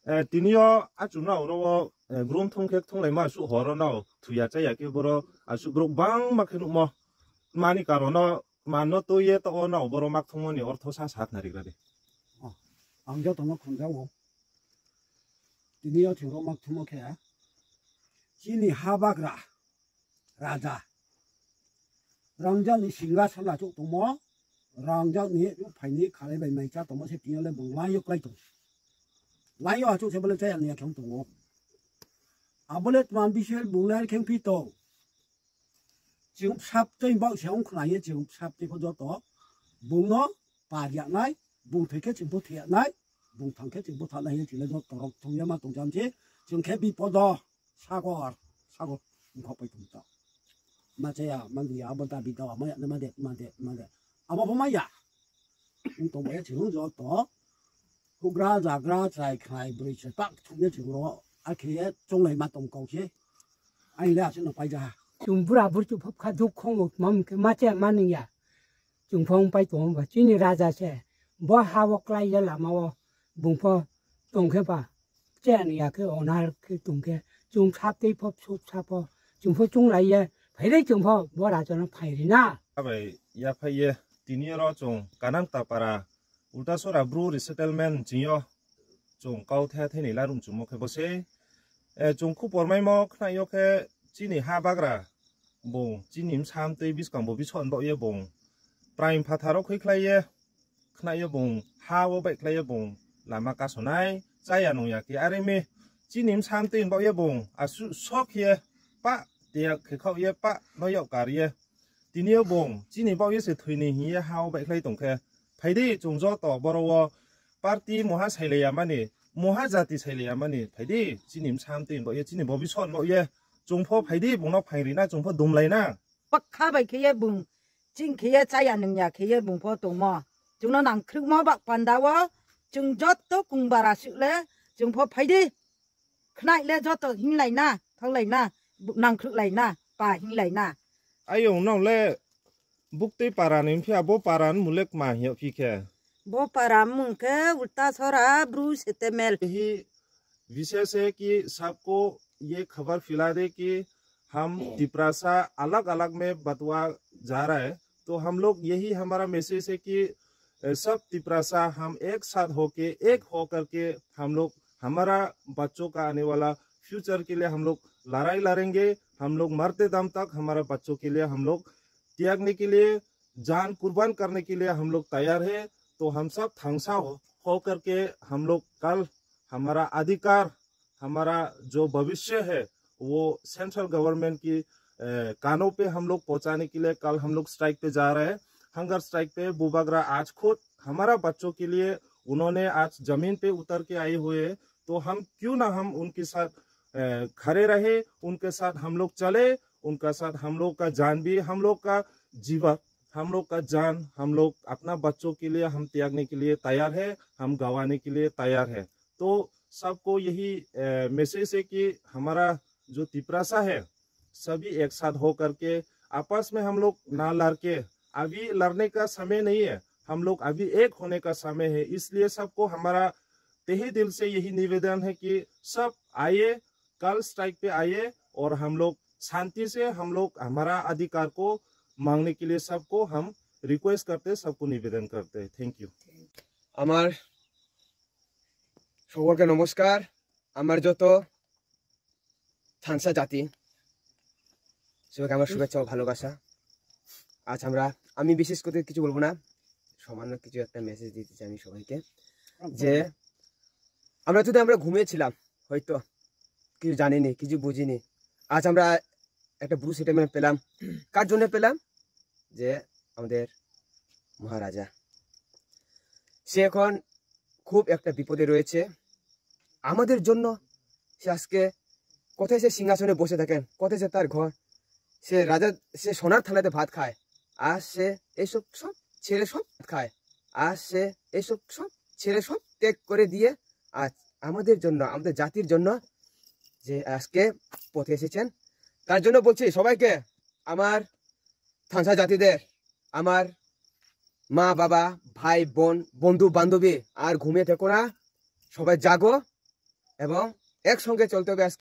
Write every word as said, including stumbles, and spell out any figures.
Eh, tini o achuk no oro o, eh, grum thung khe thung lai ma asuk horo no thuya chaya khe boro asuk borok bangma khe nukmo. Mani karon no man no twi ye to o no boro mak thungmo ni ortho sa sa khna rigra de. Oh, ang joto no khum jago. Tini o thung rok mak thungmo khe chini ha bagra raja. Rangjak ni singhasan achuk tongmo, rangjak ni phaini khalai bai mai cha tongmo se tini le bung lai yok lai tong. Lai yo achuk se bole chaya ni akhang tongo. Abole tman bisel bung lai kheng pi tong. Chwng sap tei bak se ong khna ye chwng sap tei ko joto. Bung no par ya nai, bung thai khe chwng bo thai ya nai, bung thang khe chwng bo thang nai ye chwng le joto rok thung ya ma tong jam se. Chwng khe bipodo. Sagor, sagor, wngkhok pai tong ta. Ma chaya, ma giya, abo dabi dawa, ma ya, ma de, ma de, ma de. Abo bo ma ya. Wng tong bai ya, chwng joto. Hugra, jagra, chai, khnai, bwrwi, chai, tak, thung ya, chwng ro. A khe ye, chonglai ma tong kau khe. Ai le, aswk no pai ja. Chwng bura, bur, chwng phap kha, duk, khong, mam, khe, ma chaya, ma nung ya. Chwng phang pai tong ba chini raja se. Bo ha o klai ya lama o bung pho tong khe ba chen ya khe onar khe tong khe chwng sap tei pho sup sap pho chwng pho chwng lai ye phai rei chwng pho bo raja no phai ri na. Abai ya phai ye tini ro chwng Kanang Tapara Ultasora Bru resettlement ching yo chwng kau the the ni larum chwngmo khe bo se. Eh, chwng khu pormaimo khna yo khe chini ha bagra bung chini bwsam tei bwskang bo bison bo ye bung prime phatharo khui khlai ye khna yo bung ha o bai khlai ye bung lama kasonai chaya nung ya khe are me chini bwsam tei bo ye bung asu sok ye pa te ya khe khau ye pa no yok kar ye. Tini o bung chini bau ye se thwini hiye ha o bai khlai tong khe. Phaidi chwng joto boro o party moha sailaiya mani, moha jati sailaiya mani. Phaidi chini bwsam twi bo ye chini bo bison bo ye chwng pho phaidi bung no phaing rina chwng pho dum lai na. Pakha bai khe ye bung ching khe ye chaya nung ya khe ye bung pho tongmo. Chwng no nang khrwkmo bak panda o chwng joto kung bara suk le chwng pho phaidi. Khnai le joto hinglai na, thaulai na, nangkhruk lai na, pa hinglai na. Ayong nong le buktui para ni phiya bo para ni mulek ma hiyo phi khe. Bo para mung khe Ultasora Bru setemel. Hi विशेष है कि सबको ये खबर फैला दे कि हम तिपरासा अलग अलग में बंटवा जा रहा है। तो हम लोग यही हमारा मैसेज है कि अ, सब तिपरासा हम एक साथ होके, एक होकर के हम लोग हमारा बच्चों का आने वाला फ्यूचर के लिए हम लोग लड़ाई लड़ेंगे। हम लोग मरते दम तक हमारा बच्चों के लिए हम लोग त्यागने के लिए, जान कुर्बान करने के लिए हम लोग तैयार है। तो हम सब थांगसा हो, होकर के हम लोग कल हमारा अधिकार, हमारा जो भविष्य है, वो सेंट्रल गवर्नमेंट की, अ, कानों पे हम लोग पहुंचाने के लिए कल हम लोग स्ट्राइक पे जा रहे हैं। हंगर स्ट्राइक पे बुबागरा आज खुद हमारा बच्चों के लिए उन्होंने आज जमीन पे उतर के आए हुए हैं, तो हम क्यों ना हम उनके साथ, अ, खड़े रहे, उनके साथ हम लोग चले, उनका साथ हम लोग का जान भी, हम लोग का जीवन, हम लोग का जान, हम लोग अपना बच्चों के लिए हम त्यागने के लिए तैयार है, हम गंवाने के लिए तैयार है। तो सबको यही, अ, मैसेज है कि हमारा जो तिपरासा है, सभी एक साथ हो करके आपस में हम लोग ना लड़ के, अभी लड़ने का समय नहीं है, हम लोग अभी एक होने का समय है। इसलिए सबको हमारा तहे दिल से यही निवेदन है कि सब आइए, कल स्ट्राइक पे आइए और हम लोग शांति से हम लोग हमारा अधिकार को मांगने के लिए सबको हम रिक्वेस्ट करते, सबको निवेदन करते हैं। Thank you. আমার সকলকে নমস্কার। আমার যত থাংসা জাতি, সবাইকে আমার শুভেচ্ছা ও ভালোবাসা। আজ আমরা, আমি বিশেষ করে কিছু বলবো না, সামান্য কিছু একটা মেসেজ দিতে চাই আমি সবাইকে, যে আমরা যদি আমরা ঘুমিয়েছিলাম, হয়তো কিছু জানিনি, কিছু বুঝিনি। আজ আমরা একটা ব্রু সেটেলমেন্ট পেলাম। কার জন্য পেলাম? যে আমাদের মহারাজা, সে এখন খুব একটা বিপদে রয়েছে। আমাদের জন্য সে আজকে কোথায় সে সিংহাসনে বসে থাকেন, কোথায় সে তার ঘর, সে রাজা, সে সোনার থালাতে ভাত খায়, আর সে এইসব সব ছেড়ে সব খায়, আর সে এইসব সব ছেড়ে সব ত্যাগ করে দিয়ে আজ আমাদের জন্য, আমাদের জাতির জন্য যে আজকে পথে এসেছেন, তার জন্য বলছি সবাইকে, আমার থাংসা জাতিদের, আমার মা বাবা, ভাই বোন, বন্ধু বান্ধবী, আর ঘুমিয়ে থেকো না, সবাই জাগো, এবং একসঙ্গে চলতে হবে। আজকে